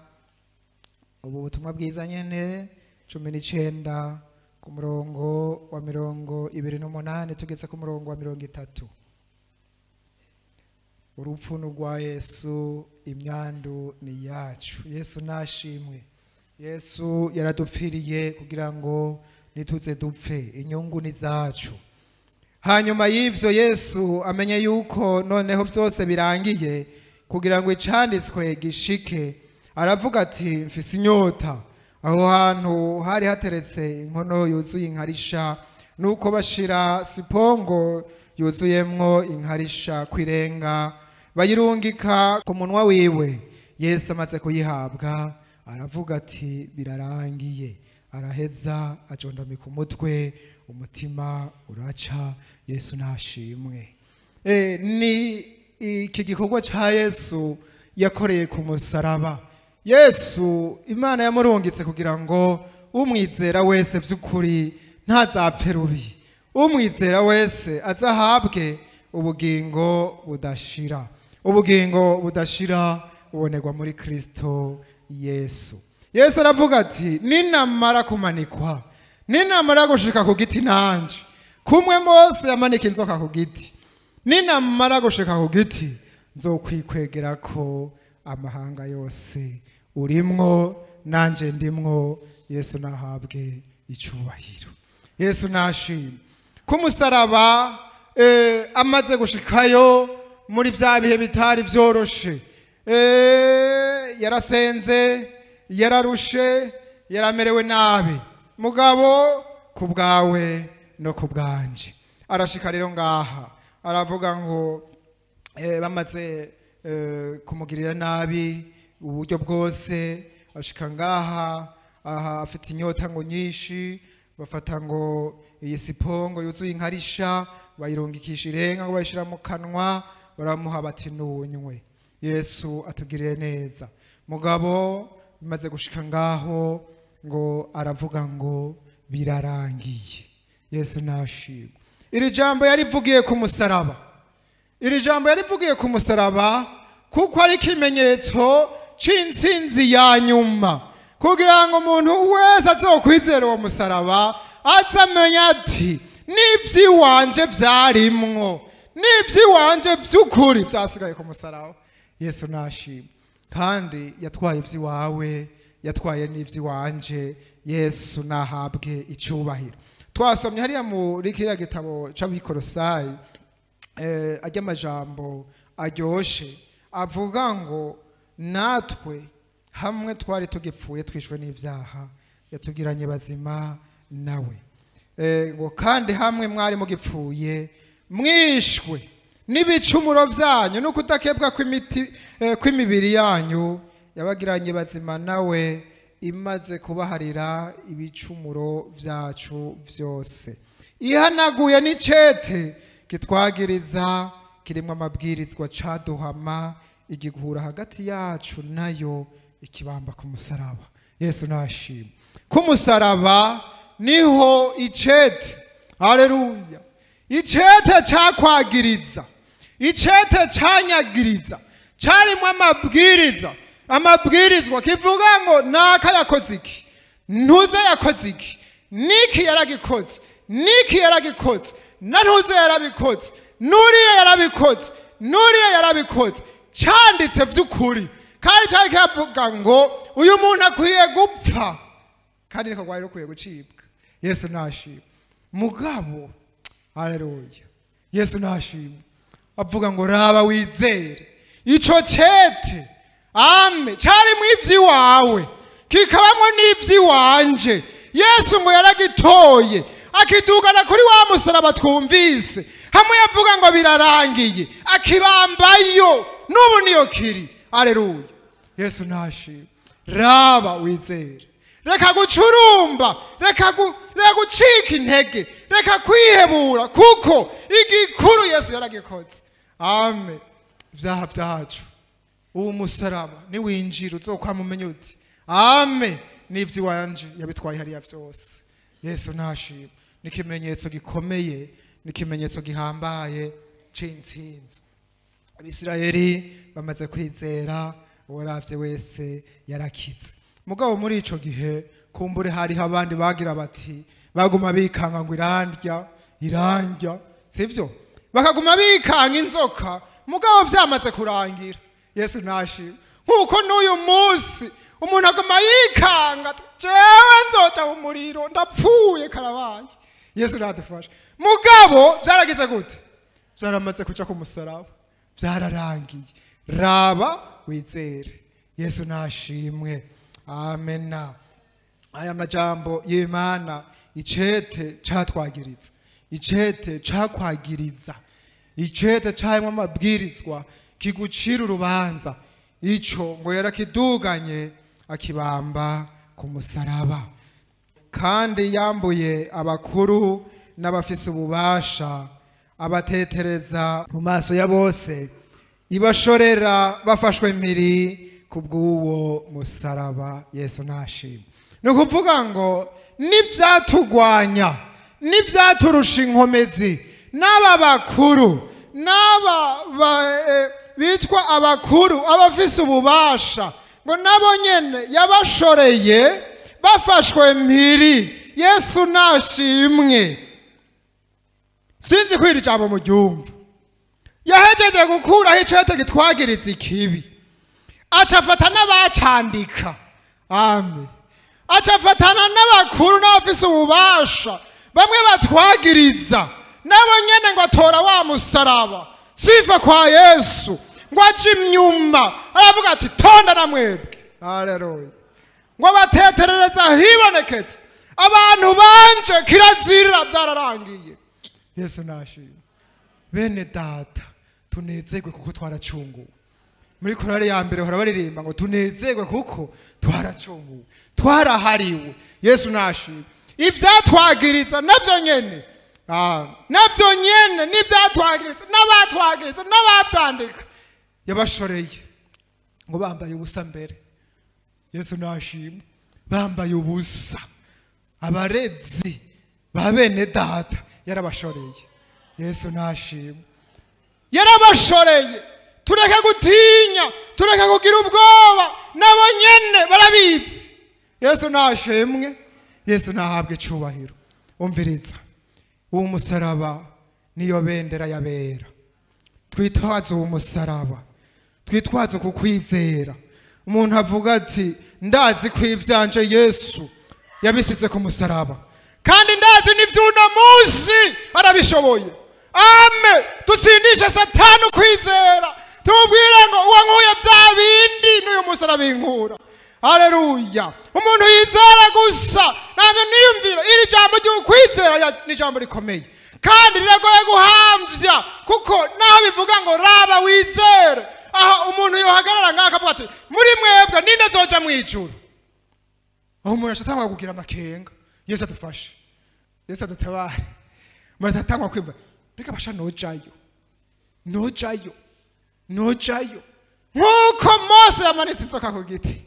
ubu butumwa bwiza nyene 19 ku murongo wa 28 tugeze ku murongo wa 30. Urupfu rwa Yesu, imyandu ni yacu. Yesu nashimwe. Yesu yaradupfiriye kugira ngo nituze dupfe, inyungu ni zacu. Hanyuma y'ivyo Yesu amenye yuko noneho byose birangiye, kugira ngo icanditswe gishike, aravuga ati mfise inyota. Aho hantu hari hateretse inkono yuzuye inkarisha, nuko bashira sipongo yuzuyemwo inkarisha kwirenga, bayirungika ku munwa wiwe. Yesu amaze kuyihabwa aravuga ati birarangiye. Araheza ajondamika umutwe, umutima uraca. Yesu nashimwe. Ni iki gikorwa ca Yesu yakoreye ku musaraba. Yesu Imana yamurungitse kugira ngo umwizera wese by'ukuri ntazapfe rubi, umwizera wese azahabwe ubugingo budashira. Ubugingo budashira bubonerwa muri Kristo Yesu. Yesu aravuga ati ninamara kumanikwa, ninamara gushika ku giti nanje, kumwe Mose yamanika inzoka ku giti, ninamara gushika ku giti nzokwikwegera ko amahanga yose. Urimwo nanje ndimwo. Yesu nahabwe icubahiro. Yesu nashimwe. Ku musaraba amaze gushikayo muri bya bihe bitari byoroshe, yarasenze, yararushe, yaramerewe nabi, mugabo ku bwawe no ku bwanje arashika rero ngaha aravuga ngo bamaze kumugirira nabi uburyo bwose, ashika ngaha aha afite inyota ngo nyinshi, bafata ngo iyi sipongo yuzuye inkarisha bayirungikisha irenga ngo bayishira mu kanwa, baramuha bati nunywe. Yesu atugiriye neza. Mugabo bimaze gushika ngaho ngo aravuga ngo birarangiye. Yesu nashimwe. Iri jambo yarivugiye ku musaraba. Iri jambo yarivugiye ku musaraba kuko ari ikimenyetso c'intsinzi ya nyuma, kugira ngo umuntu wese azokwizera uwo musaraba azamenya ati n'ivy'iwanje vyarimwo, n'ivy'iwanje vy'ukuri vyasigaye ku musaraba. Yesu nashimwe. Kandi yatwaye ivy'iwawe, yatwaye n'ivy'iwanje. Yesu nahabwe icubahiro. Twasomye hariya muri kiriya gitabo c'Abikorosayi ajya amajambo aryoshe avuga ngo natwe hamwe twari tugipfuye twishwe n'ibyaha, yatugiranye bazima nawe. Ngo kandi hamwe mwari mugipfuye mwishwe n'ibicumuro byanyu no kudakebwa kw'imibiri yanyu, yabagiranye bazima nawe imaze kubaharira ibicumuro byacu byose, ihanaguye n'icete kitwagiriza kirimo amabwirizwa caduhama, igihura hagati yacu nayo ikibamba ku musaraba. Yesu nashimwe. Ku musaraba niho icete, haleluya, icete cakwagiriza, icete canyagiriza, carimo amabwiriza, amabwirizwa kivuga ngo naka yakoze iki, ntuze yakoze iki, niki yaragikoze, niki yaragikoze, na ntuze yarabikoze, nuriye yarabikoze, nuriye yarabikoze. Canditse vy'ukuri kandi cyari kivuga ngo uyu muntu akwiye gupfa, kandi niko gwari rukwiye gucibwa. Yesu nashimwe. Mugabo haleluya, Yesu nashimwe, avuga ngo raba wizere ico cete ame carimwo ivy'iwawe kikabamwo n'ivy'iwanje. Yesu ngo yaragitoye akidugana kuri wa musaraba twumvise, hamwe yavuga ngo birarangiye, akibambayo n'ubu niyo kiri. Haleluya, Yesu nashimwe. Raba wizere, reka gucurumba, reka gucika intege, reka kwihebura, kuko igikuru Yesu yaragikoze. Amen. Ibyaha byacu uwo musaraba niwinjira uzokwama umenya uti Ame n'ivy'iwanje yabitwaye hariya vyose. Yesu nashimwe. N'ikimenyetso gikomeye, n'ikimenyetso gihambaye c'intsinzi. Abisirayeli bamaze kwizera, uwaravye wese yarakize. Mugabo muri ico gihe kumbure hariho abandi bagira bati baguma bikanga ngo irandya irandya, sivyo? Bakaguma bikanga inzoka, mugabo vyamaze kurangira. Yesu nashimwe. Nkuko n'uyu munsi umuntu aguma yikanga, jewe nzoca mu muriro ndapfuye karabaye. Yesu nadufashe. Mugabo vyaragize gute? Vyaramaze kuja ku musaraba, vyararangiye. Raba wizere. Yesu nashimwe. Amena. Aya majambo y'Imana, icete catwagiriza, icete cakwagiriza, icete carimwo amabwirizwa kigucira urubanza, ico ngo yarakiduganye akibamba ku musaraba. Kandi yambuye abakuru n'abafise ububasha, abatetereza mu maso ya bose, ibashorera bafashwe mpiri kubw'uwo musaraba. Yesu nashimwe. Ni ukuvuga ngo n'ivyatugwanya, n'ivyaturusha inkomezi, n'aba bakuru, n'aba bitwa abakuru, abafise ububasha, ngo nabo nyene yabashoreye bafashwe mpiri. Yesu nashimwe. Sinzi ko iri jambo muryumva. Yahejeje gukuraho icete gitwagiriza ikibi, aca afata n'abacandika. Amen. Aca afatana n'abakuru n'abafise ububasha, bamwe batwagiriza, nabo nyene ngo atora wa musaraba sifa kwa Yesu, ngo aje imyuma, aravuga ati tonda na mwebwe. Haleluya. Ngo bateterereza hiboneketse abantu banje, kirazira vyararangiye. Yesu nashimwe. Bene data, tunezerwe kuko twaracunguwe. Muri korale ya mbere hora baririmba ngo tunezerwe kuko twaracunguwe, twarahariwe. Yesu nashimwe. Ivyatwagiriza navyo nyene, navyo nyene n'ivyatwagiriza n'abatwagiriza n'abavyandika, yabashoreye ngo bambaye ubusa mbere. Yesu nashimwe. Bambaye ubusa, abarezi ba bene data yarabashoreye. Yesu nashimwe. Yarabashoreye. Tureke gutinya, tureke kugira ubwoba, nabo nyene barabizi. Yesu nashimwe. Yesu nahabwe icubahiro. Umviriza, uwo musaraba niyo bendera yabera. Twitwaze uwo musaraba, twitwaze ku kwizera. Umuntu avuga ati ndazi ko ivyanje Yesu yabisize ku musaraba, kandi ndazi n'ivy'uno munsi arabishoboye. Ame. Dutsindishe Satani ukwizera, tumubwire ngo uwankuye vya bindi n'uyu munsi arabinkura. Haleluya. Umuntu yizera gusa, namwe niyumvira iri jambo ry'ukwizera ni jambo rikomeye, kandi riragoye guhamvya, kuko naho bivuga ngo raba wizere, aho umuntu yohagarara ngaha akavuga ati muri mwebwe ninde zoja mwijuru, aho umuntu ashatangwa kugira amakenga. Yesu adufashe, Yesu adutabare. Umuntu atatangwa kwimba, reka basha nojayo, nojayo, nojayo. Nkuko Mose yamanitse inzoka ku giti,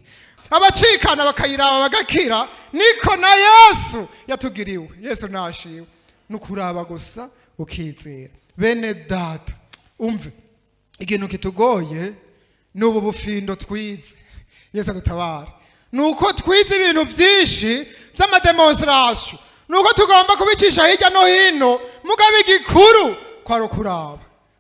abacikana bakayiraba bagakira, niko na Yesu yatugiriwe. Yesu nashimwe. Nukuraba gusa ukizera. Bene data, umve ikintu kitugoye n'ubu bufindo twize. Yesu adutabare. Nuko twize ibintu byinshi by'amademonstration, nuko tugomba kubicisha hirya no hino, mugabo igikuru kwari kuraba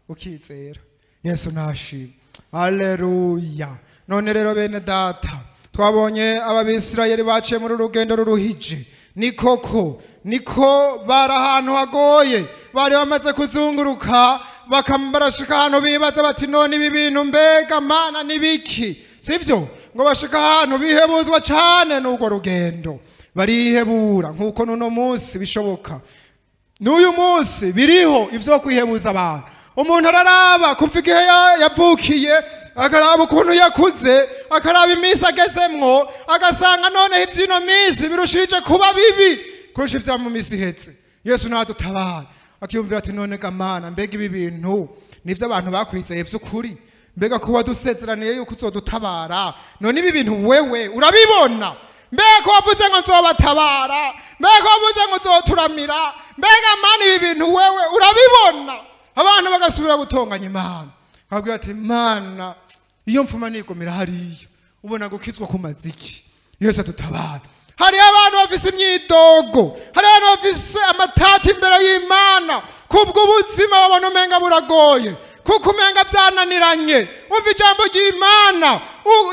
ukizera. Yesu nashimwe. Haleluya. None rero bene data, twabonye ababisirayeli baciye muri rugendo ruruhije. Ni koko, niko bari ahantu hagoye, bari bamaze kuzunguruka, bakambarashika ahantu bibaza bati none ibi bintu mbega mana nibiki, sivyo? Ngo bashika ahantu bihebuzwa cane n'urwo rugendo, barihebura. Nkuko n'uno munsi bishoboka, n'uyu munsi biriho ivyo kwihebuza abantu. Umuntu araraba kuva igihe yavukiye, akaraba ukuntu yakuze, akaraba iminsi agezemwo, agasanga noneho ivy'ino minsi birushirije kuba bibi kurusha ivya mu minsi ihetse. Yesu nadutabara. Akiyumvira ati none ga Mana, mbega ibi bintu nivyo abantu bakwizeye vy'ukuri? Mbega kuba dusezeraniye yuko uzodutabara, none ibi bintu wewe urabibona? Mbega ko wavuze ngo nzobatabara, mbega ko wavuze ngo nzoturamira, mbega Mana ibi bintu wewe urabibona? Abantu bagasubira gutonganya Imana, bakabwira ati Mana iyo mfuma nigomera hariya, ubona gukizwa ku maziki. Yesu adutabara. Hari abantu bafise imyidogo, hari abantu bafise amatati imbere y'Imana kubw'ubuzima babona umenga buragoye, kuko umenga byananiranye. Umva ijambo ry'Imana,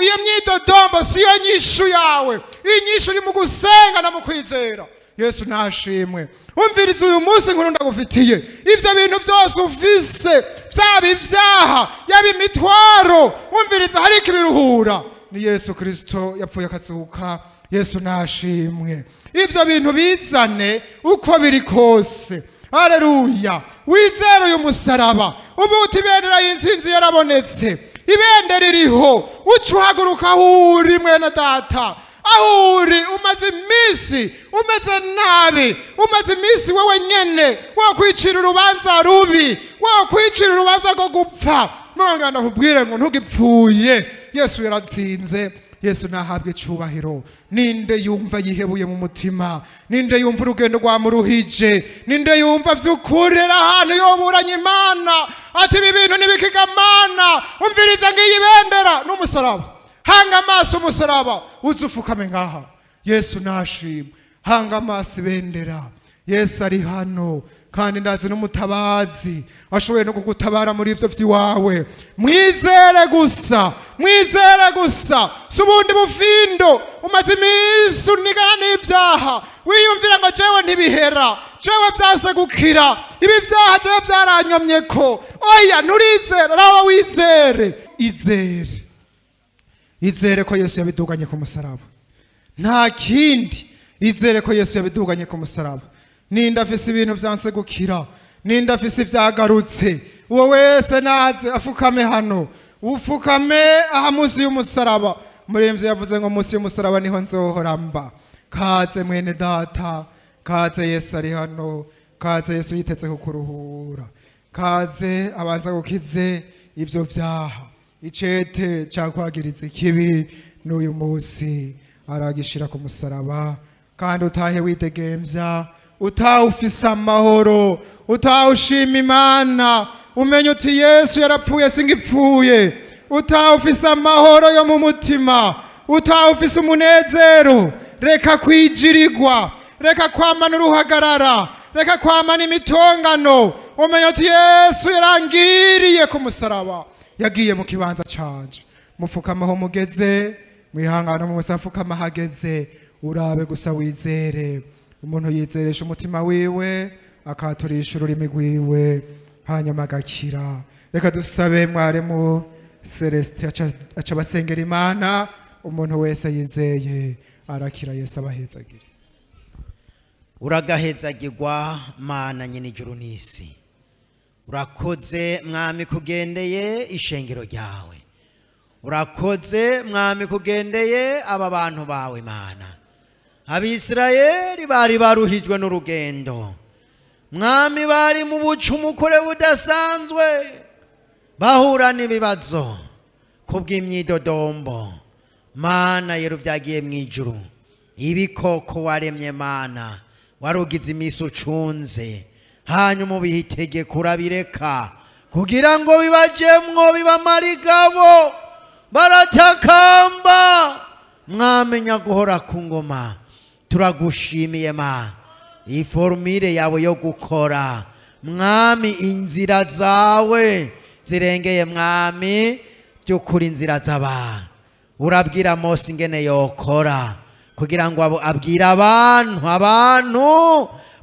iyo myidodombo siyo nyishu yawe. Inyishu iri mu gusenga no mu kwizera. Yesu nashimwe. Umviriza uyu munsi inkuru ndagufitiye. Ivyo bintu byose ufise, byaba ibyaha, yaba imitwaro, umviriza hari ikibiruhura. Ni Yesu Kristo yapfuye akazuka. Yesu nashimwe. Ivyo bintu bizane uko biri kose. Haleluya. Wizere uyu musaraba, ubuti ibendera y'intsinzi yarabonetse, ibendera iriho. Uca uhaguruka aho uri mwene data, aho uri umaze iminsi umeze nabi, umaze iminsi wewe nyene wakwicira urubanza rubi, wakwicira urubanza rwo gupfa. None ndakubwire ngo ntugipfuye, Yesu yaratsinze. Yesu nahabwe icubahiro. Ninde yumva yihebuye mu mutima? Ninde yumva urugendo rwamuruhije? Ninde yumva vyukurera ahantu yoburanye Imana ati ibi bintu nibikigamana? Umviriza ngiyi bendera n'umusaraba. Hanga amaso umusaraba, uzufukame ngaha. Yesu nashimwe. Hanga amaso ibendera. Yesu ari hano, kandi ndazi n'umutabazi ashoboye no kugutabara muri ivyo vyiwawe. Mwizere gusa, mwizere gusa. Si ubundi bufindo. Umaze iminsi unigana n'ibyaha, wiyumvira ngo jewe ntibihera, jewe vyase gukira, ibi vyaha jewe vyaranyomyeko. Oya, nturizere, raba wizere. Izere, izere ko Yesu yabiduganye ku musaraba. Nta kindi, izere ko Yesu yabiduganye ku musaraba. Ninde afise ibintu vyanse gukira, ninde afise ivyagarutse, uwo wese naze afukame hano, ufukame aha munsi y'umusaraba. Muremvye yavuze ngo munsi y'umusaraba niho nzohora mba. Kaze mwene data, kaze Yesu ari hano, kaze Yesu yiteze kukuruhura, kaze abanza gukize ivyo vyaha. Icete cakwagiriza ikibi n'uyu munsi aragishira ku musaraba, kandi utahe widegemvya, utahe ufise amahoro, utahe ushima Imana, umenye uti Yesu yarapfuye singipfuye, utahe ufise amahoro yo mu mutima, utahe ufise umunezero. Reka kwijirirwa, reka kwamana uruhagarara, reka kwamana imitongano. Umenye uti Yesu yarangiriye ku musaraba, yagiye mu kibanza canje. Mupfukama aho mugeze, mwihangane mu musafukama hageze, urabe gusa wizere. Umuntu yizeresha umutima wiwe, akaturisha ururimi rwiwe, hanyuma agakira. Reka dusabe mwarimu Celestin aca basengera Imana. Umuntu wese yizeye arakira. Yesu abahezagire. Uragahezagirwa Mana nyene ijuru n'isi. Urakoze Mwami kugendeye ishengero ryawe. Urakoze Mwami kugendeye aba bantu bawe Mana. Abisirayeli bari baruhijwe n'urugendo, Mwami bari mu bucumukure budasanzwe, bahura n'ibibazo kubw'imyidodombo. Mana yero byagiye mu ijuru, ibikoko waremye Mana warugize imisi ucunze, hanyuma ubihitegeka urabireka kugira ngo bibajemwo bibamarigabo. Baratakamba, mwamenya guhora ku ngoma. Turagushimiye Mana iforumire yawe yo gukora, Mwami inzira zawe zirengeye Mwami by'ukuri inzira z'abantu. Urabwira Mose ingene yokora kugira ngo abwire abantu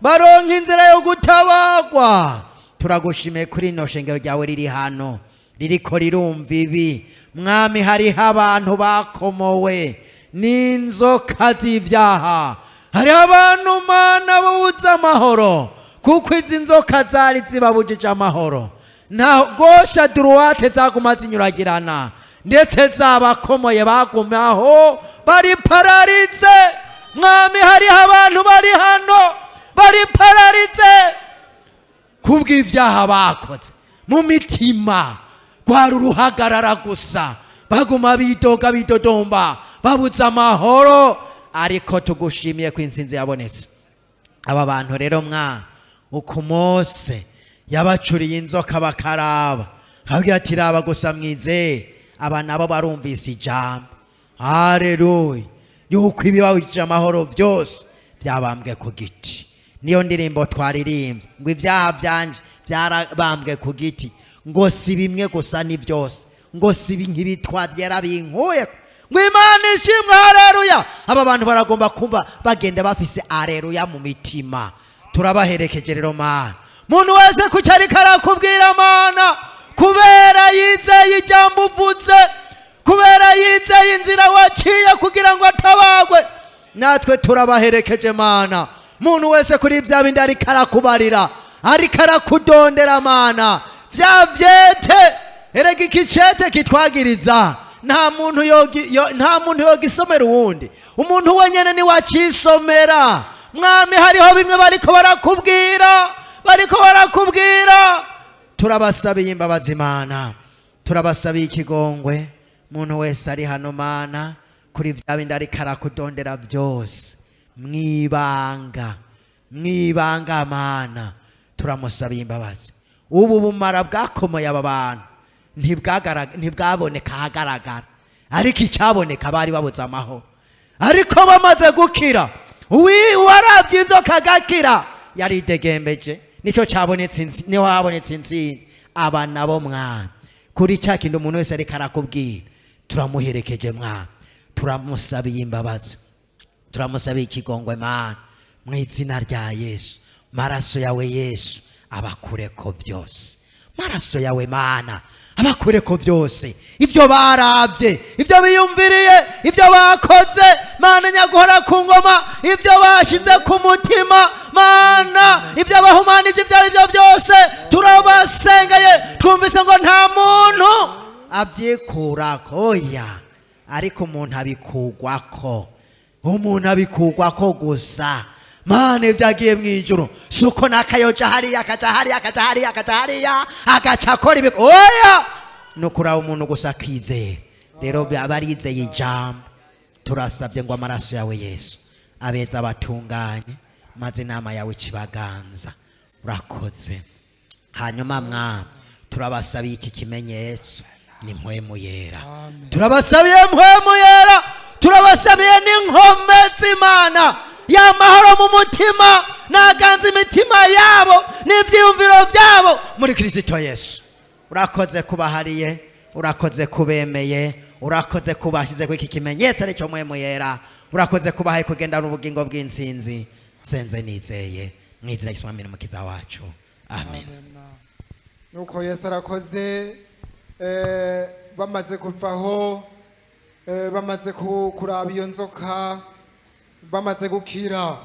baronke inzira yo gutabagwa. Turagushimiye kuri ino shengero ryawe riri hano, ririko rirumva ibi Mwami. Hariho abantu bakomowe n'inzoka z'ibyaha, hariho abantu Mana bubuze amahoro, kuko izi nzoka zari zibabujije amahoro. Nta gosha duruwate zaguma zinyuragirana, ndetse zabakomoye bagumaho bari pararitse. Mwami hariho abantu bari hano bari pararitse kubw'ibyaha bakoze mu mitima, Rwari uruhagarara gusa, baguma bidoga bidodomba, babuze amahoro, ariko tugushimiye ko intsinzi yabonetse. Aba bantu rero mwa uko Mose yabacuriye inzoka bakaraba, akababwira ati raba gusa mwizeye. Aba nabo barumvise ijambo, haleluya, yuko ibibawije amahoro byose byabambwe ku giti. Niyo ndirimbo twaririmbye ngo ibyaha byanje byarabambwe ku giti, ngo si bimwe gusa ni byose, ngo si nk'ibitwa binkuye, ngo Imana ishimwe, haleluya. Aba bantu baragomba kumva bagenda bafise haleluya mu mitima. Turabaherekeje rero Mana, muntu wese kuki ariko arakubwira Mana, kubera yizeye ijambo uvuze, kubera yizeye inzira waciye kugira ngo atabagwe, natwe turabaherekeje Mana. Muntu wese kuri bya bindi ariko arakubarira, ariko arakudondera Mana, vya vyete erega ikicete kitwagiriza, nta muntu yogisomera uwundi, umuntu wenyene ni wacisomera. Mwami, hariho bimwe bariko barakubwira, bariko barakubwira. Turabasabiye imbabazi Mana, turabasabiye ikigongwe. Muntu wese ari hano Mana, kuri bya bindi ariko arakudondera byose mwibanga, mwibanga Mana, turamusabiye imbabazi. Ubu bumara bwakomoye aba bantu ntibwaboneka ahagaragara, ariko icyaboneka bari babuze amahoro. Ariko bamaze gukira, uwarabye inzoka agakira yaridegembeje, nicyo cyabonetse, niho habonetse intsinzi. Aba nabo mwana, kuri cya kintu umuntu wese ariko arakubwira, turamuherekeje mwana, turamusabiye imbabazi, turamusabiye ikigongwe Mana, mu izina rya Yesu. Maraso yawe Yesu abakureko byose, maraso yawe Mana abakureko byose, ibyo baravye, ibyo biyumviriye, ibyo bakoze Mana nyaguhora ku ngoma, ibyo bashize ku mutima Mana, ibyo bahumanije ibyo ari byo byose, turabasengeye. Twumvise ngo nta muntu abyikurako, oya, ariko umuntu abikugwako, umuntu abikugwako gusa. Mana, ibyagiye mu ijuru suko nakayoja hariya akaca hariya akaca hariya akaca hariya agaca akora ibiko, oya, nukuraba umuntu gusa akizera. Rero abarizeye ijambo, turasabye ngo amaraso yawe Yesu abeza abatunganye, maze inama yawe ikibaganza. Urakoze. Hanyuma mwami, turabasabiye iki kimenyetso ni mpwemu yera, turabasabiye mpwemu yera, turabasabiye n'inkombe z'Imana ya mahoro mu mutima, naganze imitima yabo n'ivyiyumviro byabo muri Kristo Yesu. Urakoze kubahariye, urakoze kubemeye, urakoze kubashize ku iki kimenyetso aricyo mpwemu yera, urakoze kubahaye kugenda n'ubugingo bw'intsinzi. Senze nizeye mu izina ry'Yesu Mwami n'Umukiza wacu, amen. Nuko Yesu arakoze. Bamaze kuvaho, bamaze kuraba iyo nzoka, bamaze gukira,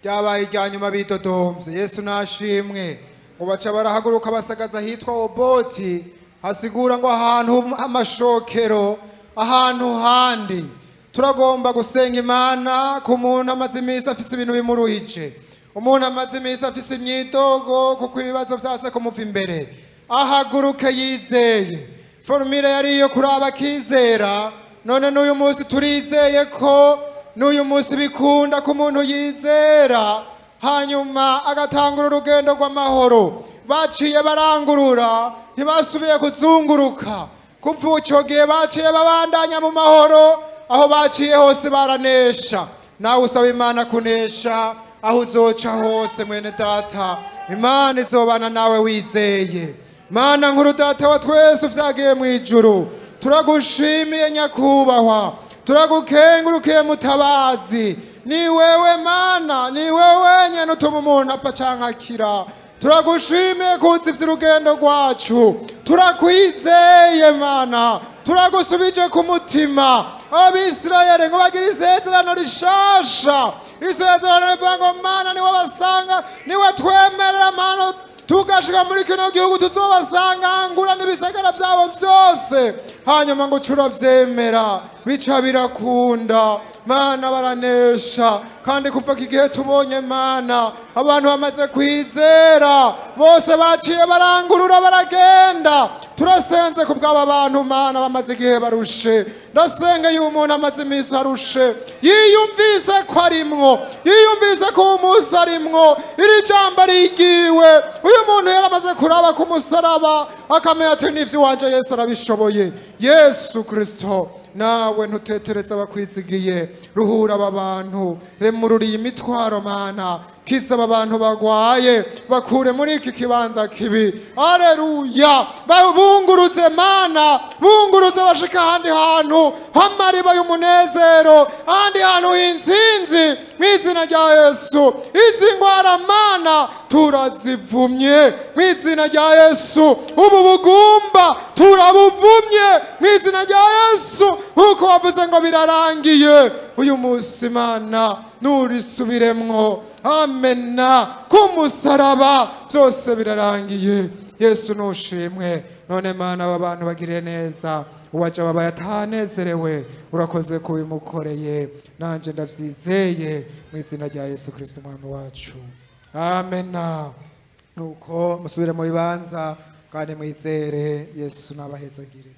byabaye irya nyuma bidodomvye. Yesu nashimwe. Ngo baca barahaguruka basagaza hitwa Oboti, hasigura ngo ahantu amashokero, ahantu handi. Turagomba gusenga Imana ku muntu amaze iminsi afise ibintu bimuruhije, umuntu amaze iminsi afise imyidogo kuko ibibazo vyase kumuva imbere, ahaguruke yizeye. Formule yari iyo kuraba akizera, none n'uyu munsi turizeye ko n'uyu munsi bikunda ko umuntu yizera, hanyuma agatangura urugendo rw'amahoro. Baciye barangurura, ntibasubiye kuzunguruka. Kuva ico gihe baciye babandanya mu mahoro, aho baciye hose baranesha. Nawe usaba Imana kunesha aho uzoca hose, mwene data, Imana izobana nawe wizeye. Mana nkuru data wa twese uvyagiye mu ijuru, turagushimiye nyakubahwa, turagukengurukiye mutabazi. Ni wewe Mana, ni wewe nyene utuma umuntu apfa canke akira. Turagushimiye kuzi ivy'urugendo rwacu, turakwizeye Mana, turagusubije ku mutima. Abisirayeli ngo bagire isezerano rishasha, isezerano rivuga ngo Mana niwe basanga, niwe twemerera Mana, tugashika muri kino gihugu tuzobasanga ngura n'ibisagara byabo byose. Hanyuma ngo curavyemera, bica birakunda. Mana baranesha, kandi kuva igihe tubonye Mana abantu bamaze kwizera bose baciye barangurura baragenda. Turasenze ku bw'aba bantu Mana bamaze igihe barushe. Ndasenga iyo umuntu amaze iminsi arushe, yiyumvise ko arimwo, yiyumvise ko umunsi arimwo, iri jambo rigiwe. Uyu muntu yaramaze kuraba ku musaraba akamenya ati n'ivyo iwanje Yesu arabishoboye. Yesu Kristo, nawe ntutetereza abakwizigiye, ruhura aba bantu, remururiye imitwaro Mana, kiza aba bantu bagwaye, bakure muri iki kibanza kibi. Aleluya! Bunguruze Mana, bunguruze bashika ahandi hantu h'amariba y'umunezero, ahandi hantu h'intsinzi, mu izina rya Yesu. Izi ngwara Mana turazivumye mu izina rya Yesu. Ubu bugumba turabuvumye mu izina rya Yesu, nkuko wavuze ngo birarangiye. Uyu munsi Mana nurisubiremwo, amena, ku musaraba byose birarangiye. Yesu nushimwe. None Mana aba bantu bagiriye neza, uwaje babaye atanezerewe, urakoze kubimukoreye, nanje ndabyizeye mu izina rya Yesu Kristo Umwami wacu, amena. Nuko musubire mu bibanza kandi mwizere Yesu n'abahezagire.